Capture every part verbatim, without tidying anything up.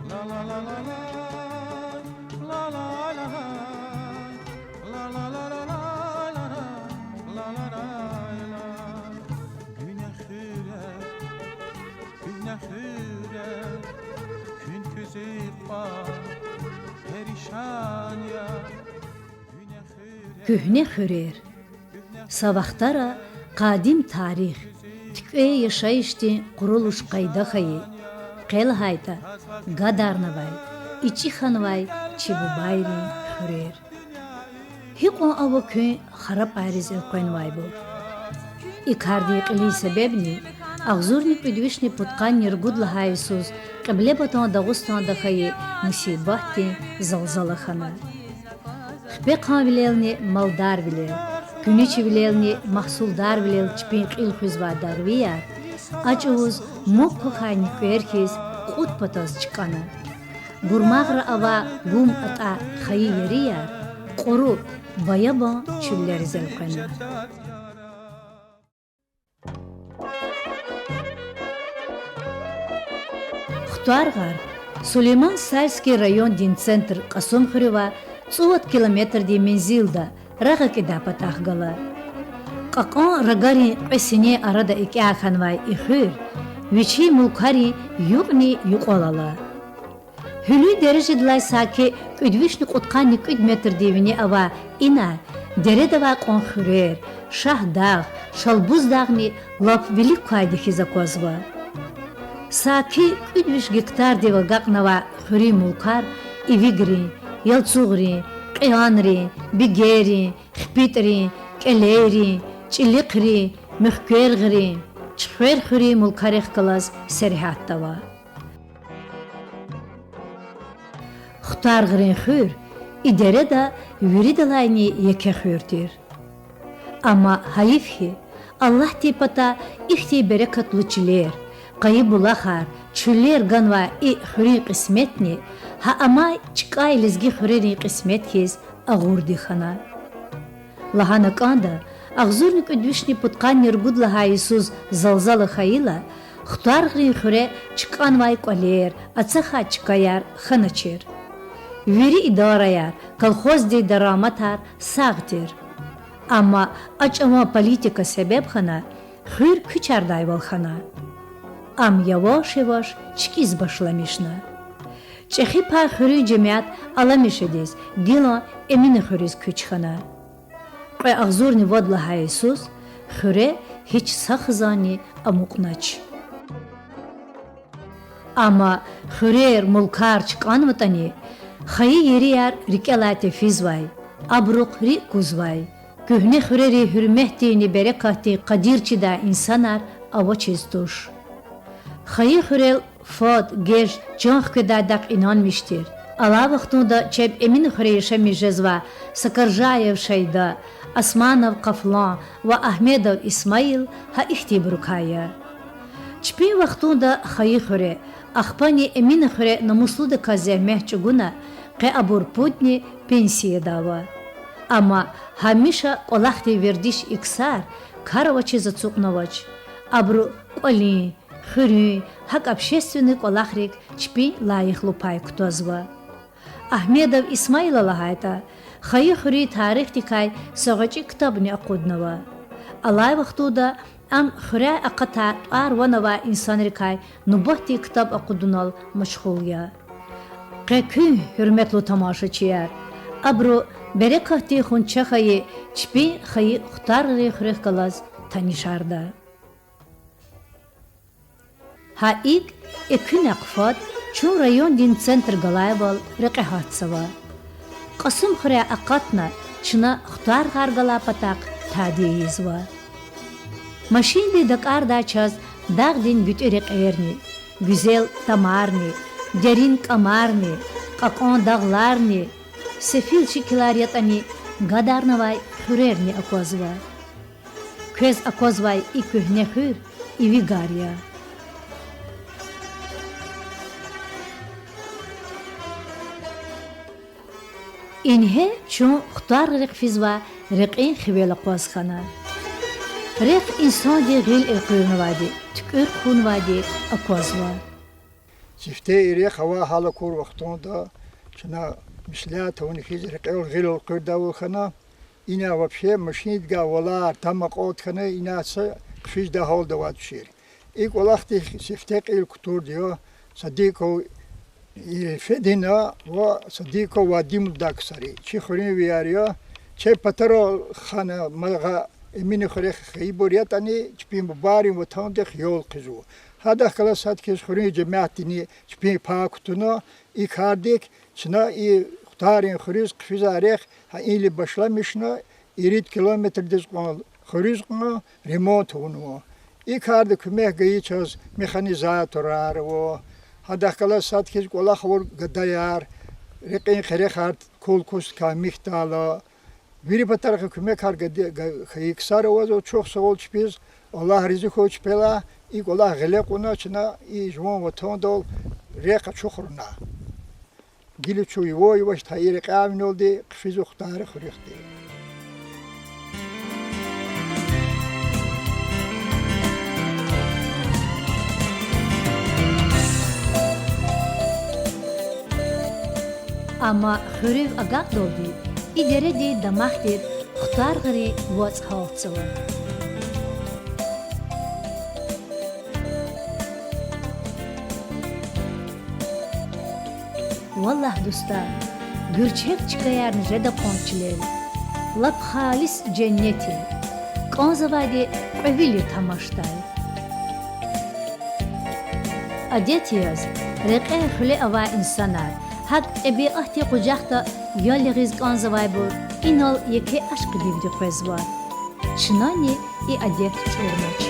Гуьне хуьре, гуьне хуьре, куьн куьзуь кьван перишан я. Куьгьне хуьрер. Са вахтара къадим тарих, туькӀвей яшайишдин къурулуш къайда хьайи, къе лагьайтӀа, гадарнавай, ичӀи хьанвай чи бубайрин хуьрер. Гьикьван ава куьн харапӀайриз элкъвенвайбур? И кардин кьилин себебни агъзурни кӀуьд вишни пудкъанни ругуд лагьай йисуз Кьиблепатан Дагъустанда хьайи мусибатдин залзала хьана. Хипехъанвилелни малдарвилел, куьнуьчивилелни магьсулдарвилел чпин кьил хуьзвай дагъвияр а чӀавуз мукь квахьай нуькӀвер хьиз кьуд патаз чкӀана. Гурмагъра авай гум атӀай хайи ерияр кьуру баябан чуьллериз элкъвена. Хтаргъар Сулейман-Стальский райондин центр Кьасумхуьруьвай цӀувад километрдин мензилда, рагъакӀидай патахъ гала. Кьакьан рагарин кьве синен арада экӀя хьанвай и хуьр вичин мулкарин юкьни юкьвал ала. Гьуьлуьн дережадилай саки кӀуьд вишни кьудкъанни кӀуьд метрдин вине авай ина дереда авай кьван хуьрер, Шагьдагъ, Шалбуздагъни лап вилик квайди хьиз аквазва. Саки кӀуьд виш гектардив агакьнавай хуьруьн мулкар ивигрин, ялцугърин, кьеанрин, бигеррин, хпитӀрин, кӀелейрин, чӀилихърин, муьхквергърин, чуьхверхуьруьн мулкарихъ галаз сергьятда ава. Хтаргърин хуьр и дереда виридалайни еке хуьр тир. Амма гьайиф хьи, Аллагьдин патай ихьтин берекатлу чилер, къайи булахар, чуьллер ганвай и хуьруьн кьисметни гьа амай чкӀай лезги хуьрерин кьисмет хьиз агъурди хьана. Лагьана кӀанда, агъзурни кӀуьд вишни пудкъанни ругуд лагьай йисуз залзала хьайила, Хтаргърин хуьре чкӀанвай кӀвалер, ацахьай чкаяр хьаначир. Вири идараяр, колхоздин дараматар сагъ тир. Амма а чӀаван политика себеб хьана, хуьр куьчардайвал хьана. Ам яваш-яваш чкӀиз башламишна. ЧӀехи пай хуьруьн жемят Аламишедиз, гилан Эминхуьруьз куьч хьана. Кьве агъзурни вад лагьай йисуз хуьре гьич са хизанни амукьнач. Амма хуьрер, мулкар чкӀанватӀани, хайи ерияр рикӀелай тефизвай, абурухъ рикӀ кузвай, куьгьне хуьрерин гьуьрметдинни берекатдин къадир чидай инсанар авачиз туш. Хайи хуьрел фад, геж чан хкведайдахъ инанмиш тир. Алай вахтунда чеб Эминхуьре яшамиш жезвай Сакаржаев Шайда, Османов Къафлан ва Агьмедов Исмаил гьа ихьтинбурукай я. Чпин вахтунда хайи хуьре, ахпани Эминхуьре намуслудаказ зегьмет чӀугуна, къе абур пудни пенсияда ава. Амма гьамиша кӀвалахдин вердиш и ксар кар авачиз ацукьнавач. Абуру кӀвалин, хуьруьн, гьакӀ общественный кӀвалахрик чпин лайихлу пай кутазва. Агьмедов Исмаила лагьайтӀа, хайи хуьруьн тарихдикай са гъвечӀи ктабни акъуднава. Алай вахтунда ам хуьряй акъатай тӀвар-ван авай инсанрикай нубатдин ктаб акъудунал машгъул я. Къе куьн, гьуьрметлу тамашачияр, абуру берекатдин хунча хьайи чпин хайи Хтаргърин хуьрехъ галаз танишарда. Гьа икӀ, экуьнахъ фад чун райондин центр галайвал рекье гьатзава. Кьасумхуьряй акъатна, чна Хтаргъар галай патахъ тади ийизва. Машиндин дакӀардай чаз дагъдин гуьтӀуь рекьерни, гуьзел тамарни, дерин кӀамарни, кьакьан дагъларни, сефил шикилар ятӀани, гадарнавай хуьрерни аквазва. Квез аквазвай и куьгьне хуьр ивигар я. Ингье чун Хтаргърихъ физвай рекьин хивел акъваз хьана. Рехъ инсандин гъил элкъуьрнавайди, туькӀуьр хъувунвайди аквазва. Сифте и рехъ авай гьал акур вахтунда чна меслят авуна хьиз рекьел гъил элкъуьрдайвал хьана. Ина вообще машиндикай валар там акьалтӀ хьана, ина са хъфидай гьалда авай тушир. И кӀвалахдик сифте кьил кутурди я Садиков Ильфедина ва Садиков Вадим лугьудай ксари. Чи хуьруьнвияр я. Чи патара хана Магъа Эминан хуьре хайибур ятӀани, чпин бубайрин ватандихъ ял хъийизва. Гьадахъ галаз сад хьиз хуьруьн жемятдини чпин пай кутуна и кардик. Чна и Хтарин хуьруьз хъфизвай рехъ гьа инлай башламишна, ирид километрдиз кьван хуьруьз кьван ремонт авунва. И карда куьмек гайи чаз механизаторар ва гьадахъ галаз сад хьиз кӀвалах авур гадаяр, рекьин къерехар кул-кусдикай михьдайла, вири патарихъай куьмекар гайи ксар авазва. Чухсагъул чпиз, Аллагь рази хьуй чпелай. И кӀвалах гъиле кьуна чна и жуван ватандал рехъ ачухарна. Гила чун ювай-юваш гьа и рекьяй виналди хъфизва Хтарин хуьруьхъди. Амма хуьруьв агакьдалди и дередин дамах тир Хтаргърин вацӀ гьалтзава. Валлагь, дустар, гуьрчег чкаярни жеда къван чилел. Лап халис женнет я. КӀанзавайди кьве вил я тамашдай. Адет яз, рекье-хуьле авай инсанар гьакӀ тӀебиатдин къужахда ял ягъиз кӀанзавайбур инал еке ашкъидивди къвезва. Чнани и адет чӀурнач.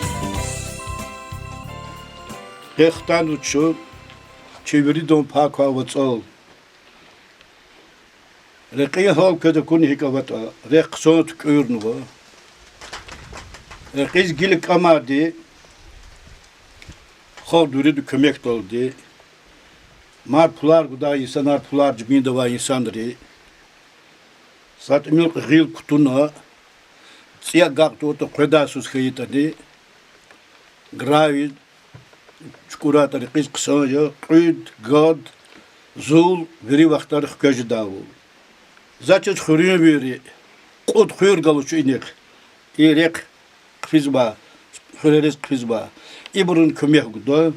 Къе хтанва чун, чи виридан пай квай вацӀал. Рекьин гьал квез акуна гьикӀ аватӀа, рехъ хъсан туькӀуьрнава. Рекьиз гила кӀамарди халкьдин виридан куьмекдалди, мад пулар гудай инсанар, пулар жибинда авай инсанри, са тӀимил гъил кутуна, цӀи агакьдаватӀа, къведай йисуз хьайитӀани, гравий чукӀурайтӀа, рекьиз хъсан я, кьуьд, гад, зул вири вахтара хквез жедайвал. За чиз хуьруьнвийри, кьуд хуьр галаз чун инихъ, и рехъ хъфизва, хуьрериз хъфизва. Ибурун куьмек гуда.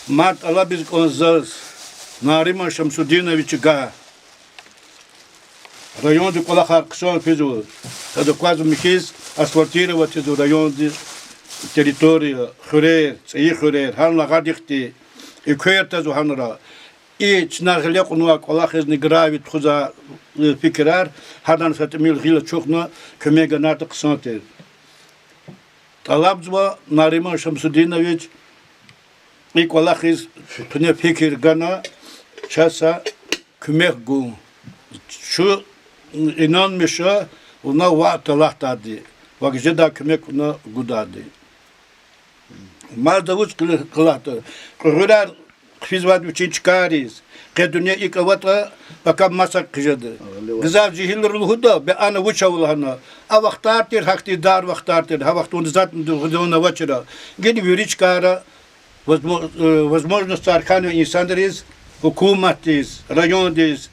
Мад тӀалабиз кӀанзава заз Нариман Шамсудиновича гьа районда кӀвалахар хъсан физва, тада квазва михьиз асфальтировать ийизва райондин территория, хуьрер, цӀийи хуьрер, гьана лагъадихъди, эквер тазва гьанра. И чна гъиле кьунвай кӀвалахизни гравий тухузвай, э, фикирар, гьадан са тӀимил гъил ачухна куьмек ганайтӀа хъсан тир. ТӀалабзава, Нариман Шамсудинович, и кӀвалахиз куьне фикир гана, чаз са куьмек гун. Чун инанмиш я вуна ваъ талатдайди, ваз жедай куьмек вуна гудайди. Мад за вуч кӀвалахда, кьуьгъуьрар хъфизвайди вичин чкайриз, къе дуьнья икӀ аватӀа, пака масакӀ хъижеда. Гзаф жегьилри лугьуда, бес ана вуч ава лагьана. А вахтар тир, гьахьтин дар вахтар тир, гьа вахтунда затӀни гъизун авачир. Гила вири чкайра возмо-, э, возможностьар хьанва инсанриз, гьукуматдиз, райондиз.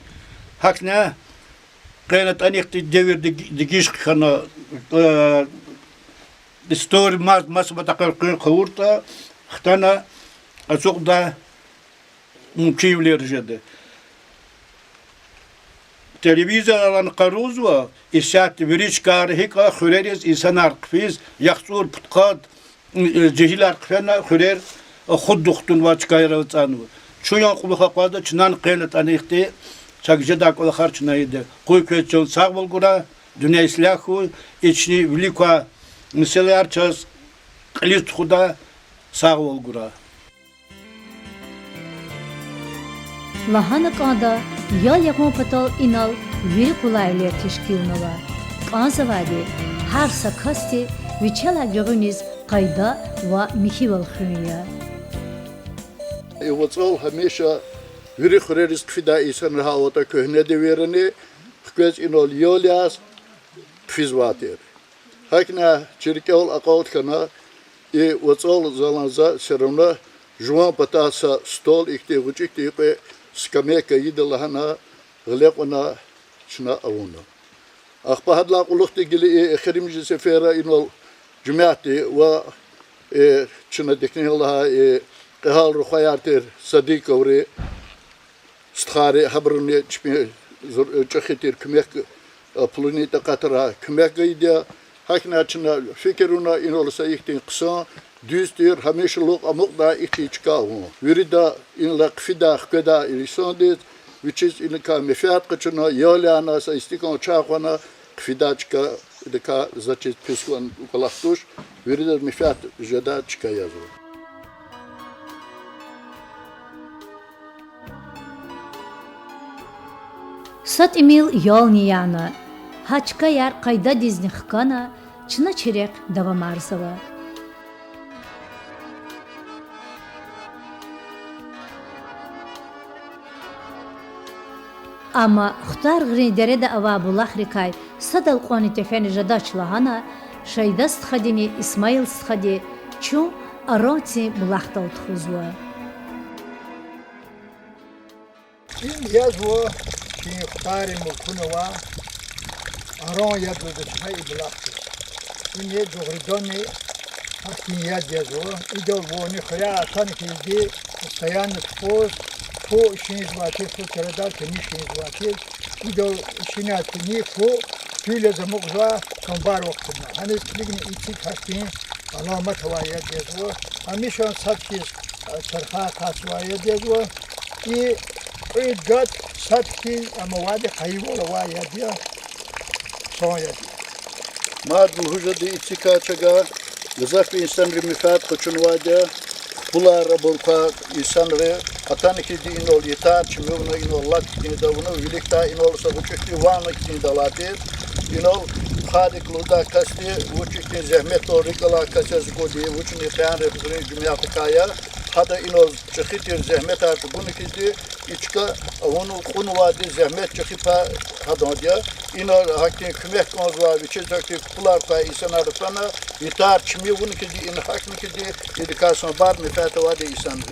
ГьакӀни къенатӀа анихъди девирди дегиш хьана, э, история мас-, маса патахъай къуьн хъувуртӀа, хтана ацукьдай мумкинвилер жеда. Телевизордани къарузва, исятда вири чкайра гьикӀ хуьрериз инсанар хъфиз, яхцӀур-пудкъад, жегьилар хъфена хуьрер худ тухтунвай чкайра ацӀанва. Чун ян кьулухъ акъвазда, чнани къенатӀа анихъди чак жедай кӀвалахар чна ийида. Къуй квез чан сагъвал гурай, дуьнья ислягь хьуй, и чна вилик квай месэлаяр чаз кьилиз тухудай сагъвал гурай. Лагьана кӀанда, ял ягъун патал инал вири къулайвилер тешкилнава. КӀанзавайди, гьар са касди вичелай гуьгъуьниз къайда ва михьивал хуьн я. И вацӀал гьамиша вири хуьрериз хъфидай инсанри гьа аватӀа куьгьне девирани, хквез инал ял яз хъфизвай тир. ГьакӀни чи рикӀел акьалтӀ хьана, и вацӀал залан за всё равно Жуван патай са стол ихьтин гъвечӀи хьтин кьве скамейка ийида лагьана, гъиле кьуна, чна авуна. Ахпа гьадалай кьулухъди гила и эхиримжи сеферда инал жемятди ва, э, чна дегьне лагьай, э, кьегьал рухваяр тир Садиковри, стхайри, гьабуруни чпин зур-, чӀехи тир куьмек, э, пулунин такьатра куьмек гайиди я. ГьакӀни чна фикир авуна, инал са ихьтин хъсан, дуьз тир, гьамишалугъ амукьдай ихьтин чка авун. Вирида инлай хъфидай, хкведай инсандиз, вичиз иникай менфят къачуна, ял яна, са истикан чай хъвана, хъфидай чка, идакай заз чиз пис кӀвалах туш, виридаз менфят жедай чка язва. Са тӀимил ялни яна, гьа чкаяр къайдадизни хкана, чна чи рехъ давамарзава. Амма Хтаргърин дереда авай булахрикай садал кьванни тефена жедач лагьана, Шайда стхадини Исмаил стхади чун Аранцин булахдал тухузва. Им язва чи Хтаргърин мулкуна авай Аран яд лугьудай чна и булахдиз. Им я Жугъриданни гьахьтин яд язва. Идал ванни хуьряй атана хьизди постоянно тухуз, фу шин жуватир, фу чарадар тани шин жуватир. Идал шина тани фу туьл яз амукьзава самбар вахтунда. Гьаниз килигна, и цик гьахьтин аламат авай яд язва. Гьамиша сад хьиз, а, чархай акъатзавай яд язва. И кьуьд гад сад хьтин, амма вади къайивал авай яд я, хъсан яд я. Мад лугьуз жеда и цикай чага, гзаф инсанри менфят къачунвайди я, пулар абур квай инсанри, атана хьизди инал ятар чими авуна, инал лак хьтинди авуна, виликдай инал са гъвечӀи хьтин ванна хьтинди алай тир, инал Халик лугьудай касди, вуч ихьтин зегьметдал рикӀ алай кас яз аквади, вучни къянрин-хизрин жемятдикай я, гьада инал чӀехи тир зегьметар чӀугуна хьизди, и чка авуна кьунвайди зегьмет чӀехи пай гьаданди я. Ина гьахьтин куьмек кӀанзавай, вичиз гьахьтин пулар квай инсанар атана, ятар чими авуна хьизди, ина гьахьна хьизди, идакай самбар менфят авайди я инсанриз.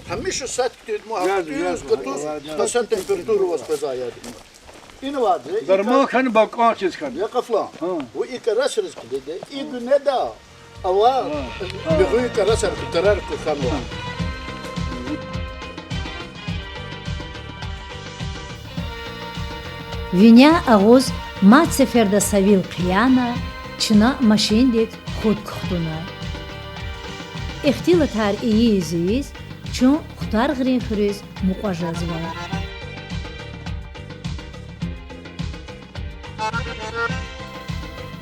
Гьамиша сад хьтин, ма, гатуз, гатуз, са температура аваз къвезвай яд я. Ина вади, дарман хьана, бакӀан чиз хьана. Я Къафлан. Гьа. Вун и кӀарасриз хъийида, и гуьнеда ава, гьа, гьа, мугъ и кӀарасар, тарар хьанва. Виняй агъуз мад сеферда са вил хъияна, чна машиндик худ кухтуна. Ихтилатар ийиз-ийиз, чун Хтаргърин хуьруьз мукьва жезва.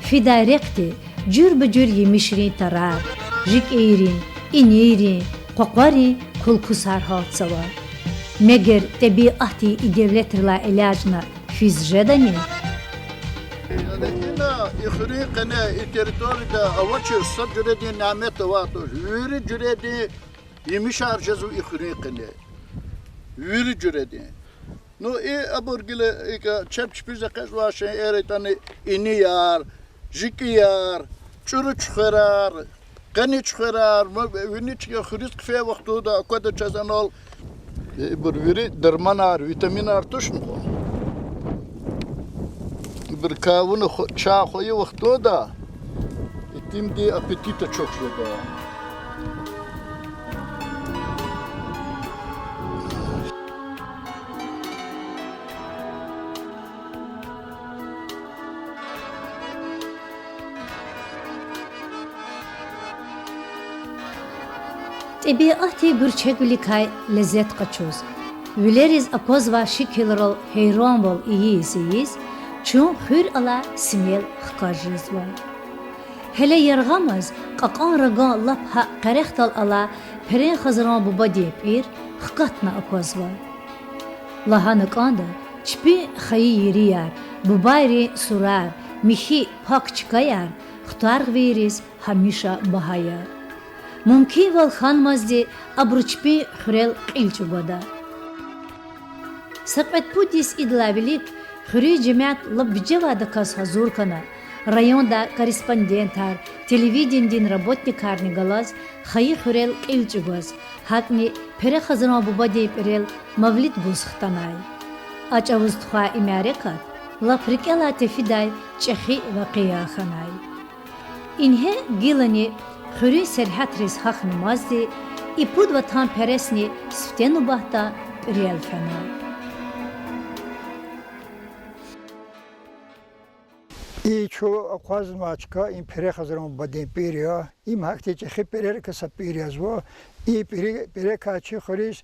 Фидай рехъди жуьреба-жуьре емишрин тарар, жикӀирин, инийрин, къвакъварин кулкусар гьалтзава. Мегер тӀебиатдин и девлетрилай элячӀна физ жедани? Яни ина и хуьруьн къене, и территорияда авачир са жуьредин нямет авайд туш. Вири жуьредин емишар жезва и хуьруьн къене. Вири жуьредин. Ну, и абур гила икӀ чеб чпиз экъечӀзавай шейэр ятӀани, инияр, жикӀияр, чӀуру чуьхверар, къени чуьхверар, ма вини чка хуьруьз хъфей вахтунда аквада чаз анал. Ибур вири дарманар, витаминар тушни кьван. Ибурукай авуна ху-, чай хвайи вахтунда итимдин аппетит ачух жеда. ТӀебиатдин гуьрчегвиликай лезет къачуз, вилериз аквазвай шикилрал гьейранвал ийиз-ийиз, чун хуьр алай симел хкаж жезва. Гьеле яргъамаз кьакьан раган лап гьа къерехдал алай Перен Хазран бубадин пӀир хкатна аквазва. Лагьана кӀанда, чпин хайи ерияр, бубайрин сурар, михьи пак чкаяр хтаргъвийриз гьамиша багьа я. Мумкинвал хьанмазди абуру чпин хуьрел кьил чӀугвада. Са кьвед-пуд йис идалай вилик Хуьруьн жемят лап вижевайдаказ гьазур хьана, райондай корреспондентар, телевиденидин работникарни галаз хайи хуьрел кьил чӀугваз, гьакӀни Пире Хазран бубадин пӀирел мавлид гуз хтанай. А чӀавуз тухвай и мярекат лап рикӀелай тефидай чӀехи вакъиа хьанай. Ингье гилани хуьруьн сергьятриз гьахьнамазди и пуд ватанпересни сифте нубатда пӀирел фена. И чун акъвазнавай чка, им Пире Хазран бубадин пӀир я. Им гьахьтин чӀехи пӀирерикай са пӀир язва. И пӀири, пӀирекай чи хуьруьз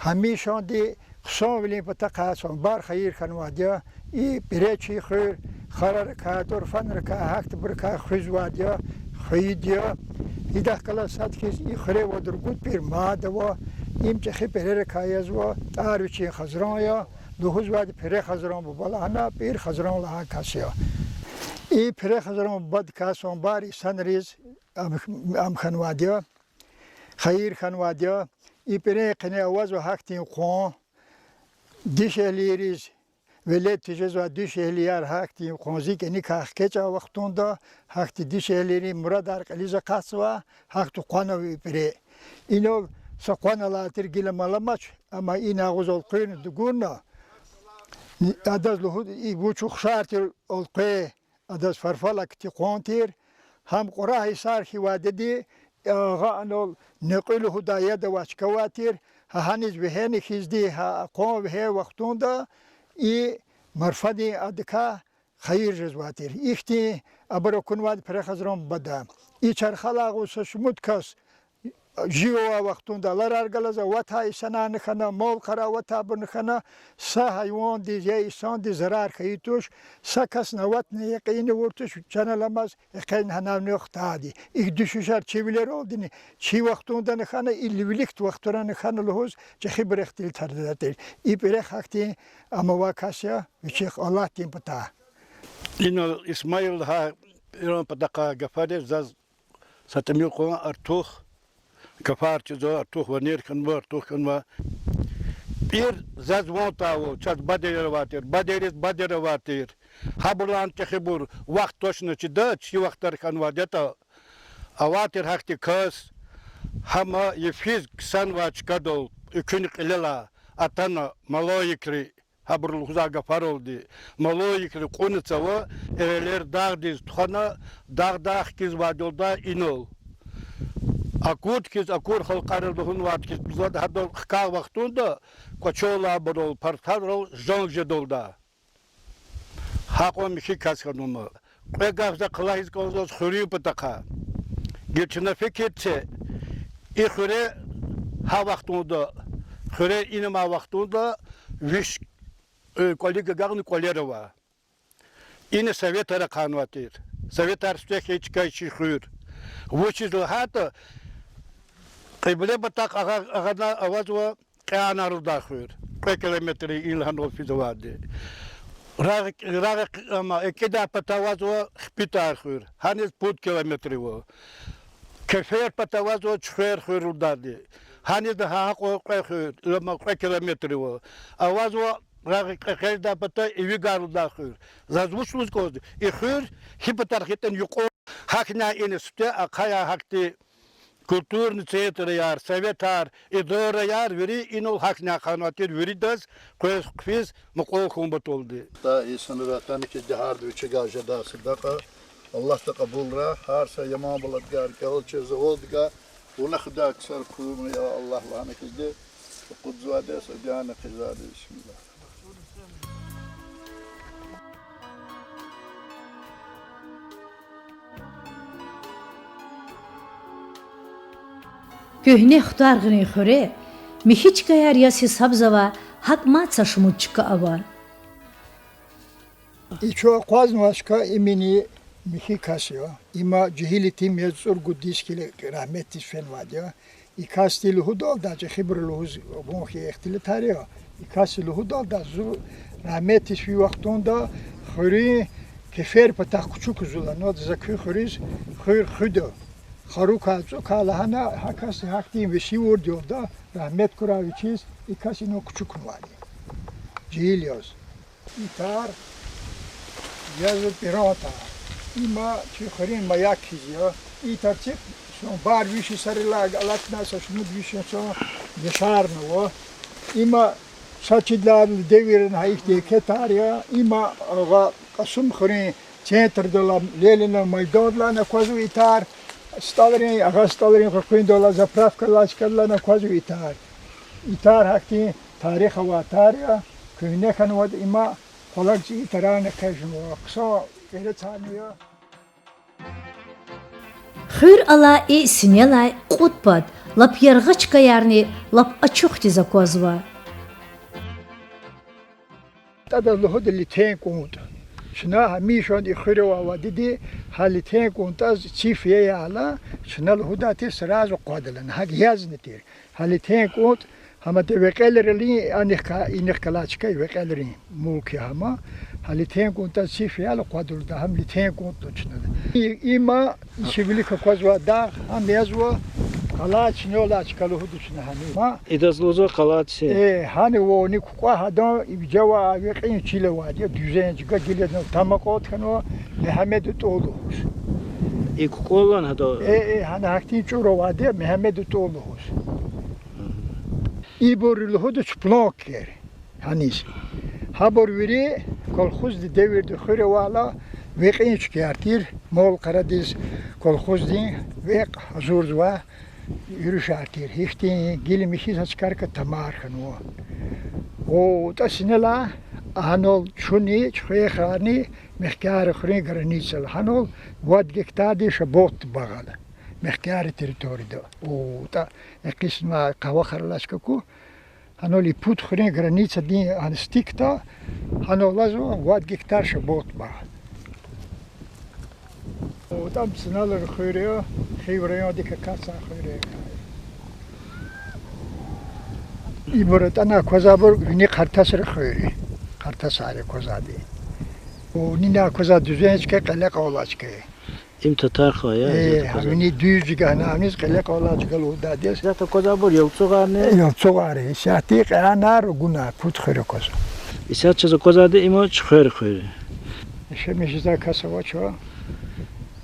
гьамишанди хъсанвилин патахъай самбар хайир хьанвайди я. И пӀире чи хуьр харарикай, тӀурфанрикай, гьахьтинбурукай хуьзвайди я, хвейиди я. Идахъ галаз сад хьиз и хуьре вад-ругуд пӀир мад ава. Им чӀехи пӀирерикай язва, тӀвар вичин Хазран я. Лугьузвайди Пире Хазран буба лагьана, пӀир Хазран лагьай кас я. И Пире Хазран бубадикай самбар инсанриз ам, ам хьанвайди я, хайир хьанвайди я. И пӀирен къене авазва гьахьтин къван, дишегьлийриз, велед тежезвай дишегьлияр гьахьтин къванцин кӀаникай хкечӀай вахтунда, гьахьтин дишегьлийрин мурадар кьилиз акъатзава, гьахьтин къван ава и пӀире. Инал са къван алай тир, гила мад аламач, амма ина агъуз элкъуьрна дугурна, адаз лугьуз, и вуч ухшар тир элкъвей, адаз фарфалакди къван тир, гьам Кьурагьсар хьайи вадеди, агъа анал Некьуь лугьудай яд авай чка авай тир, гьа гьаниз вегьена хьизди, гьа къван вегьей вахтунда и марфадин адакай хайир жезвай тир. Ихьтин абур акунвайди Пире Хазран бубада. И чархалай агъуз са шумуд кас жив авай вахтунда аларар галаз аватай инсанарни хьана, мал-къара аватайбурни хьана, са гьайвандиз я инсандиз зарар хьайи туш, са касни аватна, якьинни авур туш, чан аламаз экъечӀна гьанавни хтайди. ИкӀ дуьшуьшар чи вилералдини, чи вахтундани хьана, и виликди вахтунрани хьана лугьуз, чӀехибурухъ ихтилатар жедай тир. И пӀирехъ гьахьтин ам авай кас я, вичихъ Аллагьдин патай. Ина Исмаил лагьай пӀиран патахъай гафарихъ заз са тӀимил кьван артух гафар чизва, артух ванер хьанва, артух хьанва. ПӀир заз ван тавурвал, чаз бадейрир авай тир, бадейриз бадейрир авай тир. Гьабурулай чӀехибур, вахт точно чидач, чи вахтар хьанвайди ятӀа. Авай тир гьахьтин кас, гьам йифиз ксанвай чкадал, экуьнин кьилелай атана малаикри, гьабуру лугьузвай гафаралди, малаикри кьуна цава, эвелер дагъдиз тухвана, дагъдай хкизвайдалда инал. Акур хьиз, акур халкьариз лугьунвай хьиз, гьадал хкай вахтунда кӀвачелай, абурал, партарал жанг жедалда. Гьакьван михьи кас хьанва ам. Кьве гаф за хълагьиз кӀанзава хуьруьн патахъай. Гила чна фикир це, и хуьре гьа вахтунда, хуьре инамай вахтунда виш, э, кӀвалин агакьна кӀвалер ава. Ина советар ахъайнавай тир. Советар сифте хьайи чка я чи хуьр. Вучиз лагьайтӀа, кьибле патахъ агъа-, агъана авазва Кьяна лугьудай хуьр, кьве километр я ин лагьанвал физвайди. Рагъ-, Рагъ-, ама, ЭкӀидай пата авазва Хпитар хуьр, гьаниз пуд километр ава. Кефер пата авазва Чуьхвер хуьр лугьудайди, гьаниз гьа-, гьакьван кьве хуьр, ама, кьве километр ава. Авазва Рагъ-, Кьекьеждай пата Ивигар лугьудай хуьр. Заз вуч лугьуз кӀанзава, и хуьр гьи патарихъ ятӀани юкьва. ГьакӀни ина сифте ахъая гьахьтин культурный центраяр, советар, идараяр, вири инал гьахьна хьанвай тир, виридаз къвез хъфиз мукьвал хьун паталди. Та инсанар атана хьи, дагъарда вичивай жедай садакьа Аллагьди кьабулрай, гьар са яман баладикай рикӀел чирзавалдикай, вуна хуьдай ксар хъувуна, я Аллагь, лагьана хьизди, акъудзавайди са дяна хъийизвайди, бисмиллагь. Куьгьне Хтаргърин хуьре михьи чкаяр яз гьисабзавай гьакӀ мад са шумуд чка ава. И чун акъвазнавай чка, имни михьи кас я. Има жегьил итим яз цӀуругуд йис хьайила рагьметдиз фенвайди я. И касди лугьудалда, чӀехибуру лугьуз ван хьайи ихтилатар я, и касди лугьудалда, зун рагьметдиз фейи вахтунда хуьруьн кефер патахъ кучукзава лагьана, за куь хуьруьз хуьр хуьда, харукай, цӀукай лагьана, гьа касди гьахьтин веси авурдалда, рагьмет хьурай вичиз, и кас инал кучукнавайди я. Жегьил яз. И тар язва Пиран тар. Има чи хуьруьн маяк хьиз я. И тарцихъ сун бар виш йисарилай алатна са шумуд виш йисан яшарнава. Има са чилел девирна гьа ихьтин еке тар я. Има агъа Кьасумхуьруьн центрдилай, Ленинан майдандилай аквазва и тар. СтӀалрин, агъа СтӀалрин къекъуьндилай, заправкадилай чкадилай аквазва и тар. И тар гьахьтин тарих авай тар я, куьгьне хьанвайди има, къвалав цӀийи тарарни экъечӀнава, хъсан эрецарни я. Хуьр алай и синелай кьуд пад лап яргъа чкаярни лап ачухдиз аквазва. ТӀадаз лугьуда Литен кӀунтӀ. Чна гьамишанда и хуьр авай вадиди гьа Литен кӀунтӀаз циф яяйла, чна лугьудай тир сразу къвадална, гьакӀ язни тир. Гьа Литен кӀунтӀ, гьамата векьерилин, анихъ ка-, инихъ галай чка векьерилин мулк я гьама. Гьа Литен кӀунтӀаз циф яяйла къвадалда, гьам Литен кӀунтӀ лугьуда чна. И-, има чи вилик аквазвай дагъ, гьам язва Къалай Цинелай чка лугьуда чна гьана. Идаз лугьузва Къалай Цин. Э, гьана вавни кукӀвагь адан, и вижевай векьин чил авайди я, дуьзен чка, гила адан там акьалтӀ хьанва, Мегьамед ТӀу лугьуз. И кукӀвални гьада? Э, э, гьана гьахьтин чӀур авайди я, Мегьамед ТӀу лугьуз. Ибур лугьуда Чуплан кер. Гьаниз. Гьабур вири колхозди девирда хуьр авайла векьин чкаяр тир, мал-къарадиз колхоздин векь гьазурзавай уьруьшар тир. Ихьтин гила михьиз гьа чкайрикай тамар хьанва. ГъутӀа синелай гьанал чунни, чуьхверарни Мехкярин хуьруьн границада. Гьанал вад гектардин шабатӀ багъана. Мехкярин территорияда. ГъутӀа экъисна къавахар алай чка ку. Гьанал и пуд хуьруьн границадин гьана стикда, гьанал алазва вад гектар шабатӀ багъана. ГъутӀа Цинелрин хуьр я, Хив райондик акатзавай хуьр я. Ибур атӀана аквазвайбур вини Къартасрин хуьр я, Къартасар аквазвайди. О, нина аквазвай дуьзен чка Къелекьа алай чка я. Им татархъай я, э, исятда аквазвай. Гьамни дуьз чка гьана, гьаниз Къелекьа алай чка лугьудайди я. Исятда аквазвайбур Ялцугъарни? Ялцугъар я, исятда и Кьеанар, Гунар, пуд хуьр аквазва. Исятда чаз аквазвайди им Чуьхвер хуьр я. Яшамиш жезвай кас авач.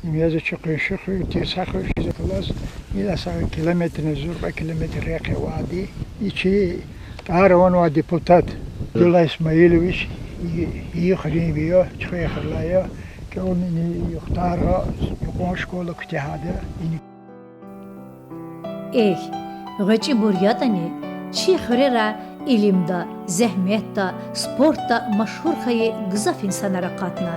Им язва чи къунши хуьр тир, са хуьр хьиз акалаз, ина са километрни зурба километр рехъ авайди. И чи тӀвар авунвай депутат Абдулла Исмаилович, и хуьруьнви я, Чуьхвер хуьруьнлай я, кӀелни и Хтаргъа, юкьван школа куьтягьайди я. Эхь, гъвечӀибур ятӀани, чи хуьрера илимда, зегьметда, спортда машгьур хьайи гзаф инсанар акъатна.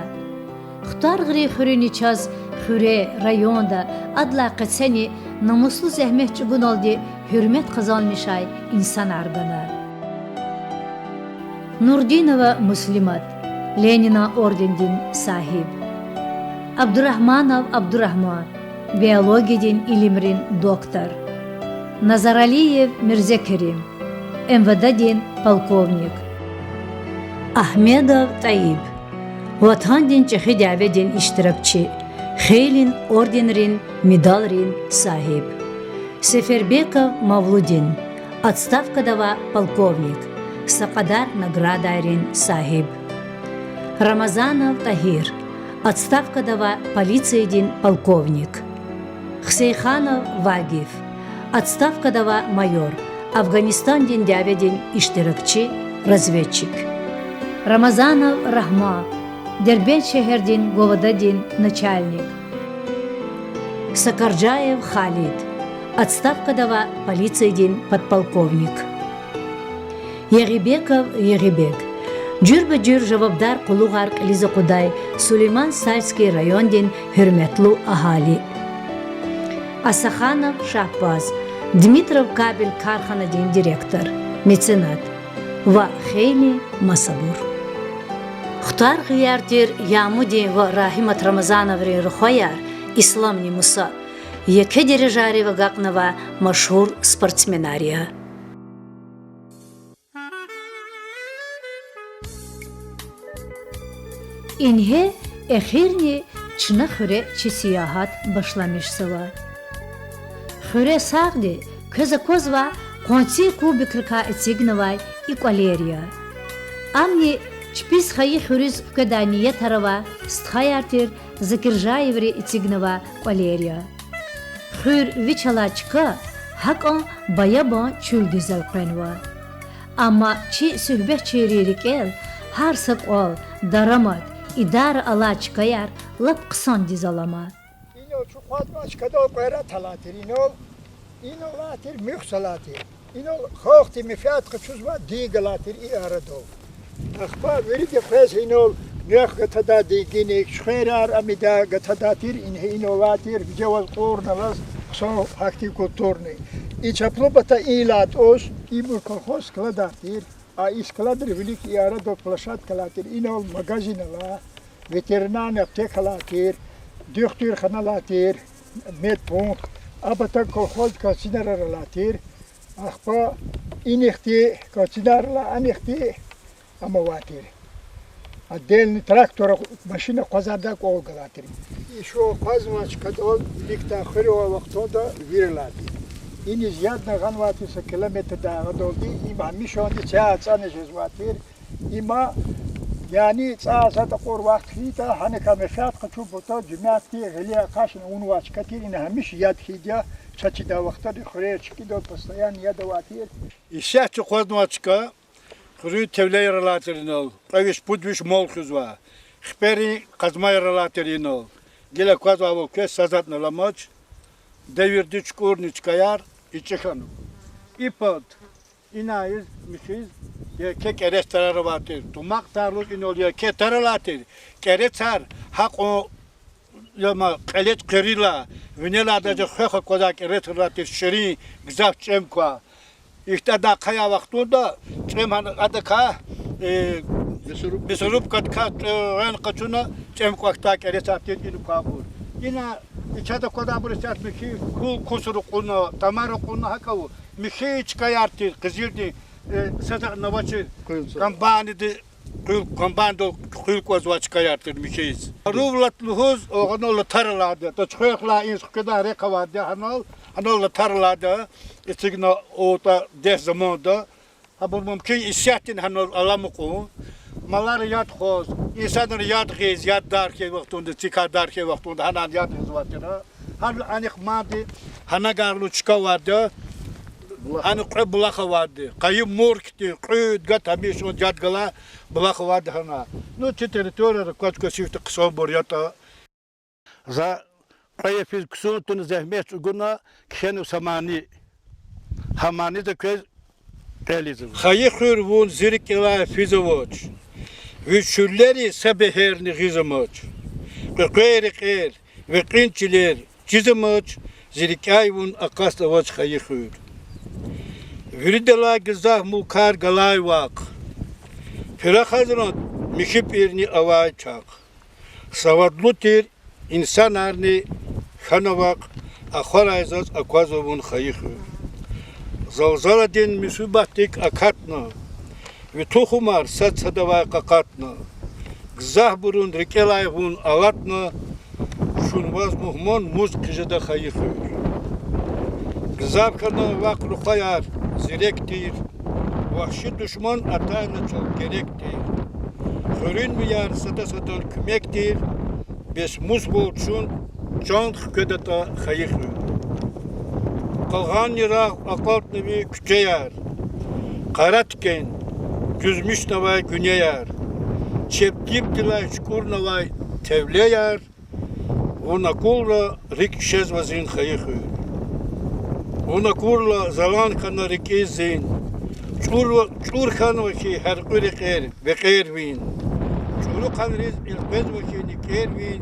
Хтаргърин хуьруьни чаз хуьре, районда, адалай къецени намуслу зегьмет чӀугуналди гьуьрмет къазанмишай инсанар гана. Нурдинова Муслимат, Ленинан ордендин сагьиб. Абдурагьманов Абдурагьман, биологиядин илимрин доктор. Назаралиев Мирзекерим, МВД-дин полковник. Агьмедов ТӀайиб, Ватандин ЧӀехи дяведин иштиракчи, хейлин орденрин, медалрин сагьиб. Сефербеков Мавлудин, отставкада авай полковник, са кьадар наградайрин сагьиб. Рамазанов ТӀагьир, отставкада авай полициядин полковник. Хсейханов Вагиф, отставкада авай майор, Афганистандин дяведин иштиракчи, разведчик. Рамазанов Рагьман, Дербент шегьердин ГОВД-дин начальник. Сакаржаев Халид, отставкада авай полициядин подполковник. Ягъибеков Ягъибек, жуьреба-жуьре жавабдар къуллугъар кьилиз акъудай Сулейман-Стальский райондин гьуьрметлу агьали. Асаханов Шагьбаз, Дмитров кабель карханадин директор, меценат, ва хейлин масабур. Хтаргъвияр тир Ямудин ва Рагьимат Рамазановрин рухваяр, Исламни Муса, еке дережайрив агакьнавай машгьур спортсменар я. Ингье эхирни чна хуьре чи сиягьат башламишзава. Хуьре сагъди квез аквазвай къванцин кубикрикай эцигнавай и кӀвалер я. Амни Чпиз хайи хуьруьз хкведай ниятар авай стхаяр тир Закиржаеври эцигнавай кӀвалер я. Хуьр вич алай чка гьакӀан баябан чуьлдиз элкъвенва. Амма чи суьгьбетчийрин рикӀел гьар са кӀвал, дарамат, идара алай чкаяр лап хъсандиз алама. Инал чун акъвазнавай чкадал кьве рат алай тир инал. Инал алай тир муьхс алай тир. Инал халкьдин менфят къачузвай дин галай тир и арадал. Ахпа вирида къвез инал нуькӀ гатадай дингиник, чуьхверар амидай гатадай тир, ингье инал алай тир, вижеваз кьурна алаз хъсан гьахьтин культурный. И чапла пата инлай тӀуз, ибур колхоз складар тир. А и складрин вилик и арадал площадка алай тир, инал магазин алай, ветеринарный аптека алай тир, духтурхана алай тир, медпункт, а патав колхоз калцинарар алай тир, ахпа инихъди калцинарар алай, анихъди ам авай тир. Отдельный трактор, машин акъвазардай кӀвал галай тир. Ишо акъвазнавай чкадал, виликдай хуьр авай вахтунда вир алай тир. Иниз ядни гъанвай тир са километрдай агъадалди, им гьамишанди цяй ацӀана жезвай тир. Има, яни цӀай сад акьур вахт хьайитӀа, гьаникай менфят къачун патал жемятди гъиле акъачна авунвай чка тир, ина гьамиша яд хьайиди я, чаз чидай вахтара хуьрер чкӀидал постоянно яд авай тир. Исятда чун акъвазнавай чка хуьруьн тевлеяр алай тир инал, кьве виш-пуд виш мал хуьзвай. Хиперин къазмаяр алай тир инал. Гила аквазвайвал квез са затӀни аламач, девирдин чукӀурни чкаяр ичӀи хьанва. И пад, инай ийиз михьиз, еке кӀерец тарар авай тир. Тумакь тар лугьуз инал еке тар алай тир. КӀерецар гьакьван, яма, кьелечӀ къерила, винелай даже хвех аквазвай кӀерецар алай тир, ширин, гзаф чӀем квай. Ихьтин адан ахъая вахтунда чӀем гьана адакай, э, мясорубкадикай чӀем къачуна, чӀем кӀвахьдай кӀерецар тир ина квайбур. Ина и чаз аквадайбур исятда михьи кул-кусур акьуна, тамар акьуна, гьакӀ ава, михьи чкаяр тир, къизилдин, э, са затӀни авачир, комбайндал къуьл, комбайндал къуьл кӀвазвай чкаяр тир михьиз. Арувлат лугьуз, агъана латар алайди я. ТӀачуьхвер хьайила иниз хкведай рехъ авайди я гьанал, гьанал латар алайди я. Эцигна авуртӀа дегь заманда. Гьабур мумкин исятдани гьанал аламукьун. Малар яд хъваз, инсанар яд гъиз, яд дар хьайи вахтунда, цикай дар хьайи вахтунда гьанал яд гъизвай тир. Гьана анихъ мадни гьана гарлу чка авайди я. Гьана кьве булах авайди. Къайи мурк тир, кьуьд-гад гьамиша яд галай булах авайди гьана. Ну, чи территорияда квач квасифта хъсанбур ятӀа. За кьве йифиз ксун туна зегьмет чӀугуна кхьенва са мани. Гьа мани за квез кӀелзава. Хайи хуьр, вун зи рикӀелай физ авач, ви чуьллери са бегьерни гъиз амач. Къекъвей рекьер, векьин чилер чиз амач, зи рикӀяй вун акъатзавач, хайи хуьр. Виридалай гзаф мулкар галай вахъ, пирахазран михьи пӀирни авай чахъ. Савадлу тир инсанарни хьана вахъ, ахварай заз аквазва вун, хайи хуьр. Залзаладин мусибатдик акатна, ви тухумар сад-садавай къакъатна, гзафбурун рикӀелай вун алатна, чун ваз мугьман мус хъижеда, хайи хуьр. Гзаф хьана вахъ-рухваяр зирек тир, вагьши душман атайла чал герек тир. Хуьруьнвияр сада-садан куьмек тир, бес мусвал чун чан хкведатӀа, хайи хуьр. Къалгъанни рагъ акьалтна ви куьчеяр, къара тикен дуьзмишнавай гуьнеяр, чеб дибдилай чукӀурнавай тевлеяр, вун акурла рикӀ шезва зин, хайи хуьр. Вун акурла залан хьана рикӀиз зин, чӀур, чӀур хьанва хьи гьяркьуь рекьер, векьер вин. ЧӀуру къанриз элкъвезва хьи никӀер вин,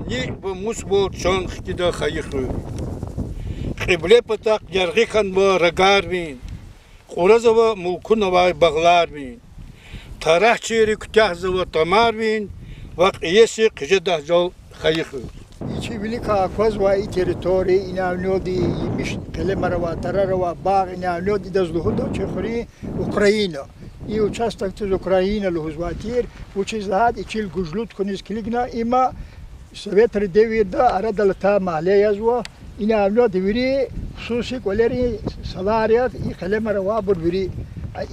ни ва мусвал чан хкида, хайи хуьр. Кьибле патахъ яргъи хьанва рагар вин, кьуразава мулкунавай багълар вин. Тарагьчийри куьтягьзава тамар вин, вакъ иеси хъижеда жал, хайи хуьр. И чи виликай аквазвай и территория, инал авайди емиш къелемар авай, тарар авай багъ, инал авайди, идаз лугьуда чи хуьруьн Украина. И участокдиз Украина лугьузвай тир, вучиз лагьайтӀа и чил гужлу тукӀуниз килигна, има советрин девирда арадал атай магьле язва, инал авайди вири хсуси кӀвалерин салар я, и къелемар авайбур вири.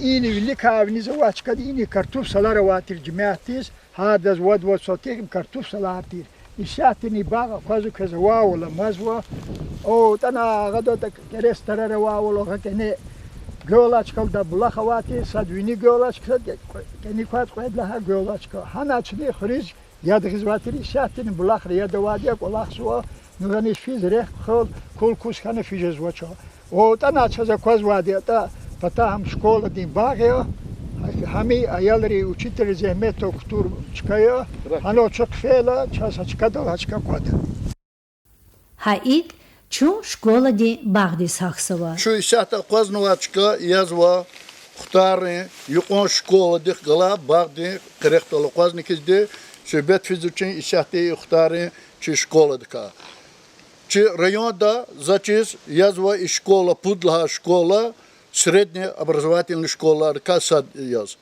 Ина виликай виниз авай чкада ина картуф салар авай тир жемятдиз, гьардаз вад-вад сотик картуф салар тир. Исятдани багъ аквазва квез, авайвал амазва. О, тӀана агъада керес тарар авайвал, агъа кӀане гвелачкалда булах авай тир, сад вини гвелачка, кӀани кваз кьвед лагьай гвелачка. Гьана чна хуьруьз яд гъизвай тир, исятдани булахра яд авайди я, кӀвалахзава, нураниз физ рехъ хьун, кул-кус хьана физ жезвач. ВатӀана чаз аквазвайди ятӀа, пата гьам школадин багъ я, гьам аялри, учительри зегьметдал кутур чка я, гьана чун хъфейла, чаз гьа чкадал гьа чка аквада. Гьа икӀ чун школадин багъдиз гьахьзава. Чун исятда акъвазнавай чка язва Хтарин юкьван школадихъ галай багъдин къерехдал акъвазна хьизди, суьгьбет физвач исятда и Хтарин чи школадикай. Чи районда заз чиз язва и школа, пуд лагьай школа, средне образовательный школайрикай сад яз.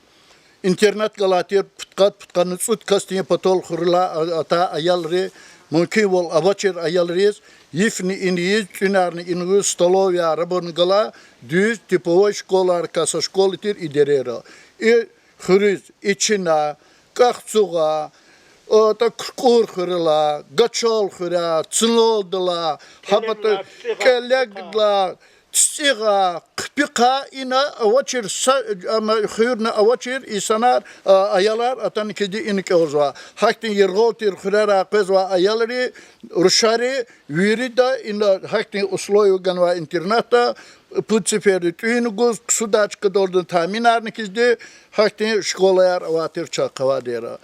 Интернат галай тир, пудкъад, пудкъанни цӀуд касдин патал хуьрелай атай аялри, мумкинвал авачир аялриз, йифни ина ийиз, тӀуьнарни ина гуз, столоваяяр абурни галай, дуьз типовой школайрикай са школа тир и дерейра. И хуьруьз и чина, КӀахцугъа, атӀа Куркур хуьрелай, Гачал хуьряй, Цуналдилай, гьа пата КӀелегдилай, ЦицӀигъай, Хъипихъай ина авачир са, ам хуьрни авачир инсанар, а, аялар атана хьизди ина кӀелзавай. Гьахьтин яргъал тир хуьрерай къвезвай аялри, рушари, вирида ина гьахьтин условие ганвай интернатда, пуд сеферда тӀуьн гуз, ксудай чкадалди таминарна хьизди, гьахьтин школаяр авай тир чахъ авайдера.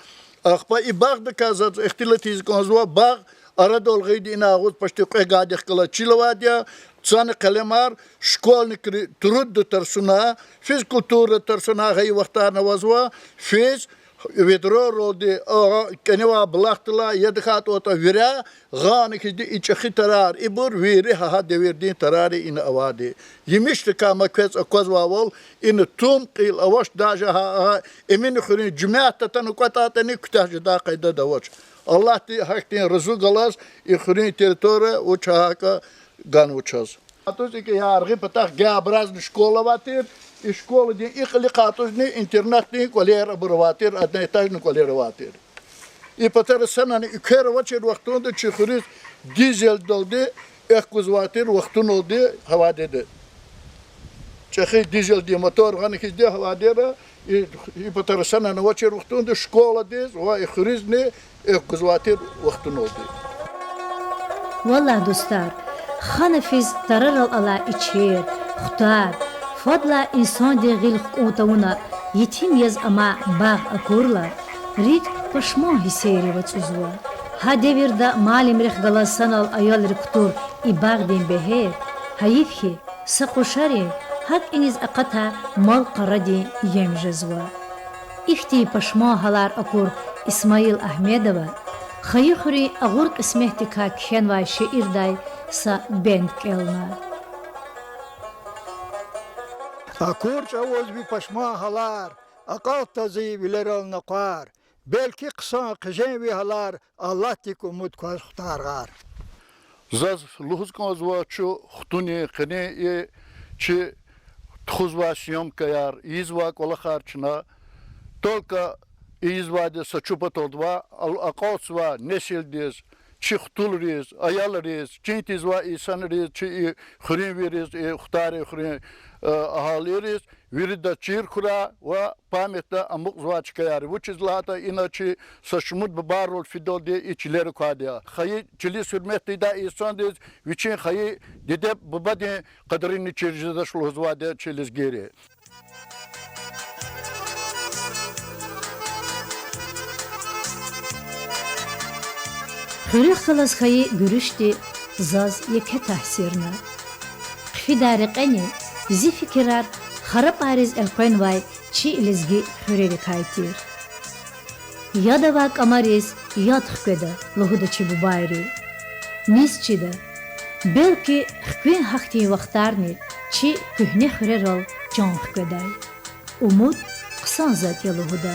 Ахпа и багъдикай заз ихтилат ийиз кӀанзава, багъ арадал гъайиди ина агъуз почти кьве гагьдихъ галаз чил авайди я, цана къелемар, школьникри труд тарсуна, физкультура тарсуна гьа и вахтарни авазва, физ ведроралди, а, кӀаневай булахдилай яд хьайитӀа вири гъана хьизди и чӀехи тарар, ибур вири гьа, гьа девирдин тарар я ина авайди. Емишрикай ма квез аквазвайвал, ина тум-кьил авач, даже гьа, гьа Эминхуьруьн жуьмятда атана кӀватӀайтӀани куьтягь жедай къайдада авач. Аллагьди гьахьтин рази галаз и хуьруьн территория вуч гьакӀа ганва чаз. Атуз икӀ яргъи патахъ Г-образный школа авай тир, и школадин и кьилихъай атӀузни интернатдин кӀвалер абур авай тир, одноэтажный кӀвалер авай тир. И патара санани эквер авачир вахтунда чи хуьруьз дизелдалди экв гузвай тир вахтуналди гьа авайди я. ЧӀехи дизелдин мотор гъана хьизди гьа авайдера, и, и патара санани авачир вахтунда школадиз ва и хуьруьзни экв гузвай тир вахтуналди. Валлагь, дустар, хана физ тарарал алай ичер, хутар, фадлай инсандин гъил хкӀун тавуна, етим яз амай багъ акурла, рикӀ пашман гьиссерив ацӀузва. Гьа девирда муаллимрихъ галаз санал аялри кутур и багъдин бегьер, гьайиф хьи, са къушарин, гьакӀ иниз акъатай мал-къарадин ем жезва. Ихьтин пашман гьалар акур Исмаил Агьмедова Хайи хуьруьн агъур кьисметдикай кхьенвай шиирдай са бенд кӀелна. Акур чӀавуз ви пашман гьалар, акьалтда зи вилерал накъвар, белки хъсан хъижен ви гьалар, Аллагьдик умуд кваз хутаргъар. Заз лугьуз кӀанзава, чун хтунин къенин и чи тухузвай съёмкаяр, ийизвай кӀвалахар чна только ийизвайди са чун патал ва ал-, акьалтзавай несилдиз, чи хтулриз, аялриз, чин тийизвай инсанриз, чи и хуьруьнвийриз, и Хтарин хуьруьн, э, агьалийриз, виридаз чир хьурай ва памятда амукьзавай чкаяр я. Вучиз лагьайтӀа ина чи са шумуд бубайрал фидалди и чилер квайди я. Хайи чилиз гьуьрмет ийидай инсандиз вичин хайи диде-бубадин къадирни чир жедач лугьузвайди я чи лезгийри. Хуьруьхъ галаз хьайи гуьруьшди заз еке таъсирна. Хъфидай рекьени зи фикирар харапӀайриз элкъвенвай чи лезги хуьрерикай тир. Яд авай кӀамариз яд хкведа лугьуда чи бубайри. Низ чида, белки хквен гьахьтин вахтарни чи куьгьне хуьрерал чан хкведай. Умуд хъсан затӀ я лугьуда.